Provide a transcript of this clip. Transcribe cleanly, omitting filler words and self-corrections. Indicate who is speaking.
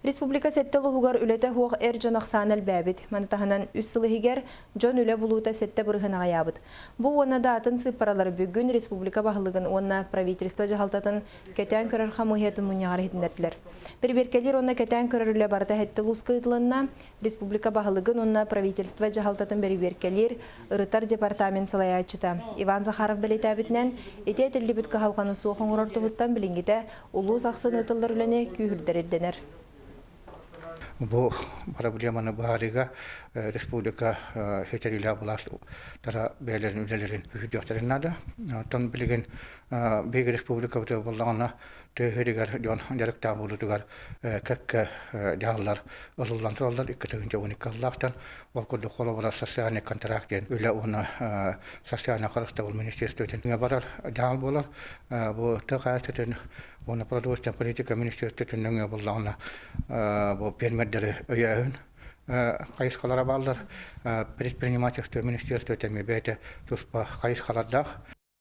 Speaker 1: Республика сэттэ улууһугар үлэтэ суох эр дьон ахсаана элбээбит. Маны таһынан үс сыл иһигэр дьон үлэ булуута 7% аҕыйаабыт. Бу уонна да атын сыыппаралары бүгүн республика баһылыгын уонна правительство дьаһалтатын кэтээн көрөр хамыыһыйатын мунньаҕар иһитиннэрдилэр. Бэрэбиэркэлиир уонна кэтээн көрөр үлэ барыта сэттэ улууска ыытылынна. Республика баһылыгын уонна правительство дьаһалтатын бэрэбиэркэлиир, ырытар департамент салайааччыта Иван Захаров бэлиэтээбитинэн, ити этиллибит кыһалҕаны суох оҥорор туһуттан билиҥҥитэ улуус ахсын ыытыллар үлэни күүһүрдэр ирдэнэр.
Speaker 2: Бу проблеманы быһаарыыга республика ситэриилээх былаас тара бэйэлэрин үлэлэрин күүһүрдүөхтэрин наада. Оттон билигин биһиги республикабытыгар буоллаҕына тыа дьон дьарыктаах буолуутугар кэккэ дьаһаллар ылыллан тураллар. 2012 сыллаахтан ол курдук холобура социальный контракт диэн үлэ уонна социальный харыстабыл министерствотын барар дьаһал буолар. Бу тыа хаһаайыстыбатын уонна продовольственная политика министерствотын нөҥүө буоллаҕына бу пиэрмэрдэри өйөөһүн хайысхалара бааллар. Предпринимательство министерствота эмиэ бэйэтэ туспа хайысхалардаах.